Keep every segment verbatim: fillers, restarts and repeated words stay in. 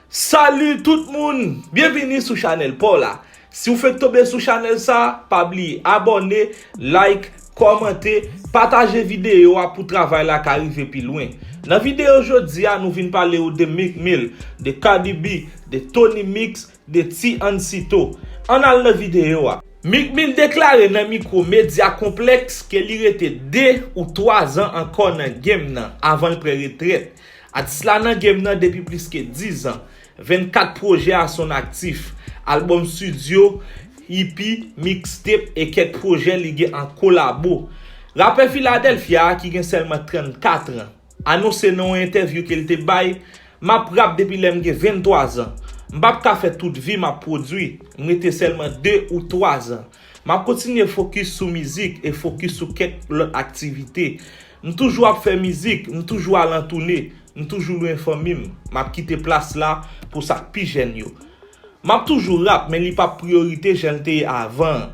Salut tout moun! Byenvini sou chanèl pa w la. Si w fenk tonbe sou chanèl sa, pa bliye abòne, like, kòmante, pataje videyo a pou travay la ka rive pi lwen. Nan videyo jodi a, nou vin pale w de Meek Mill, de Cardi B, de Tony Mix, de T Ancito. Ann al nan videyo a. Meek Mill deklare nan mikwo Media Complex ke li rete de ou twa zan ankò nan game nan avan l pran retrèt. Atis la nan game nan depi plis ke diz an. Vennkat pwojè a son aktif. Albòm estidyo, E P, mixtape e kèk pwojè li gen an kolabo. Rapè Filadèlfya a ki gen sèlman trannkat an, anonse nan yon entèvyou ke l te bay, "M ap rap depi lè m gen venntwa zan. M p ap ka fè tout vi m ap pwodui. M rete sèlman de ou twa zan. M ap kontinye fokis sou mizik e fokis sou kèk lòt aktivite. M toujou ap fè mizik, m toujou al an toune, m toujou lwen fanmi m. M ap kite plas la pou sa k pi jèn yo. M ap toujou rap, men li p ap priyorite jan l te ye avan an."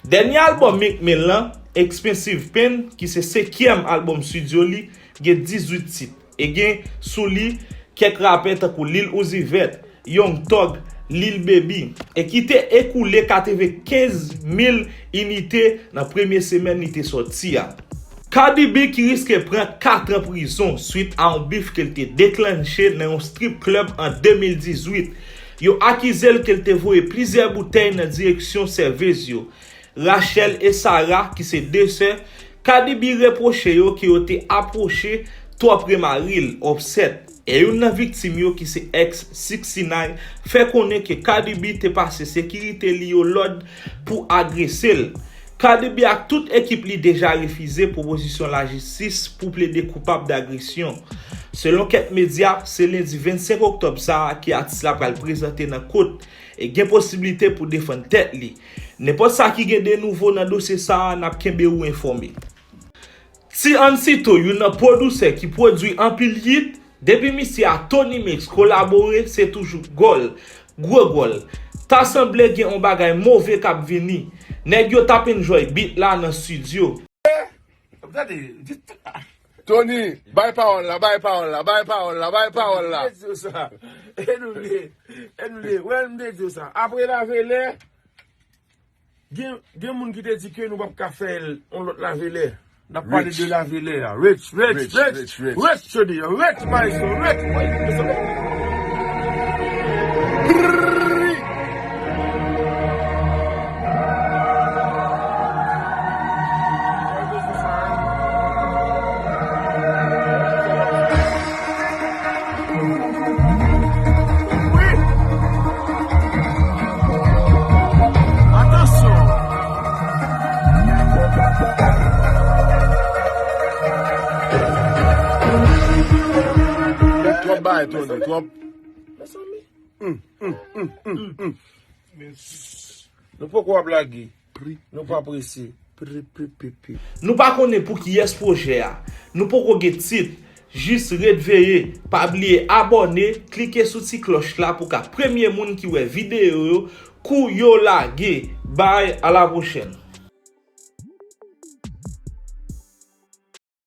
Dènye albòm Meek Mill lan, Expensive Pain, ki se senkyèm albòm estidyo li, gen dizuit tit e gen sou li kèk rapè tankou Lil Uzi Vert, Young Thug, Lil Baby, e ki te ekoule katrevenkenz mil inite nan premye semèn li te sòti a. Cardi B ki riske pran kat an prizon swit a yon bif ke l te deklanche nan yon strip club an de mil dizuit. Yo akize l ke l te voye plizyè boutèy nan direksyon sèvez yo, Rachel e Sarah, ki se de sè. Cardi B repwoche yo ke yo te apwoche twò pre mari l, Offset. E youn nan viktim yo, ki se X sixty-nine, fè konnen ke Cardi B te pase sekirite li yo lòd pou agrese l. Cardi B ak tout ekip li deja refize pwopozisyon lajistis pou plede koupab d agresyon. Selon kèk medya, se lendi vennsenk oktòb sa a ke atis la pral prezante nan kot e gen posiblite pou defann tèt li. Nenpòt sa ki gen de nouvo nan dosye sa a, n ap kenbe ou enfòme. T Ancito, youn nan pwodisè ki pwodui anpil hit, depi misye a Tony Mix kolabore, se toujou gòl, gwo gòl. Ta sanble gen yon bagay move k ap vini. Nèg yo t ap enjoy beat la nan estidyo. Tony, bay pawòl la, bay pawòl la, bay pawòl la, bay pawòl la. E nou vle di yo sa. E nou vle. E nou vle. Wè, nou vle di yo sa. Apre Lavelè, Gen, gen moun ki te di ke nou p ap ka fè l yon lòt Lavelè. N ap pale de Lavelè a. Rich, rich, rich, rich, rich, rich, rich, maestro, rich. Wi. Atansyon. Twòp bagay, Tony, twòp. Mezanmi. Nou poko ap lage. Nou pa prese. Nou pa konnen pou kiyès pwojè a. Nou poko gen tit. Jis ret veye. Pa bliye abòne, klike sou ti klòch la pou w ka premye moun ki wè videyo yo kou yo lage. Bye, a la pwochèn.